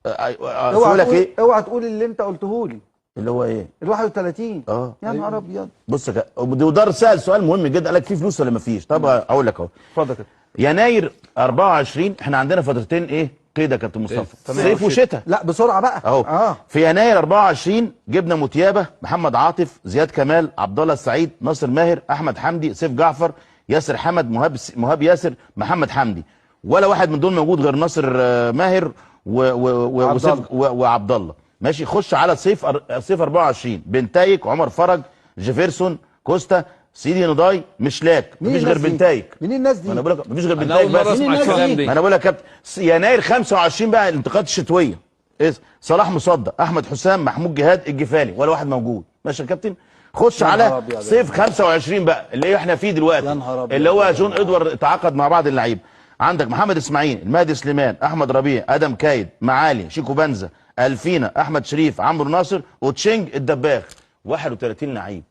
اوعى لك تقول، ايه؟ اوعى تقول اللي انت قلته لي. اللي هو ايه؟ ال 31. يا نهار ابيض. بص يا ودار سأل سؤال مهم جدا، قال لك في فلوس ولا ما فيش؟ طب اقول لك اهو. اتفضل كده. يناير 24 احنا عندنا فترتين ايه؟ قيد يا كابتن مصطفى، صيف وشتاء. لا بسرعة بقى اهو. في يناير 24 جبنا موتيابه، محمد عاطف، زياد كمال، عبد الله السعيد، ناصر ماهر، احمد حمدي، سيف جعفر، ياسر حمد، مهاب ياسر، محمد حمدي. ولا واحد من دول موجود غير ناصر ماهر وسيف وعبد الله. ماشي. خش على صيف صيف 24، بنتايك، عمر فرج، جيفرسون، كوستا، سيدي نضاي، مشلاك. مفيش غير بنتايك. مين الناس دي؟ ما انا بقول لك مفيش غير بنتايك بس. ما انا بقول لك يا كابتن يناير 25 بقى الانتقالات الشتوية. إيه؟ صلاح مصدق، احمد حسام، محمود جهاد، الجفالي، ولا واحد موجود. ماشي يا كابتن. خش على صيف 25 بقى اللي احنا فيه دلوقتي، اللي هو جون ادوارد تعاقد مع بعض اللعيبة. عندك محمد اسماعيل، المهدي سليمان، احمد ربيع، ادم كايد، معالي، شيكو بنزا، الفينا، احمد شريف، عمرو ناصر، وتشينج، الدباغ. 31 لعيب.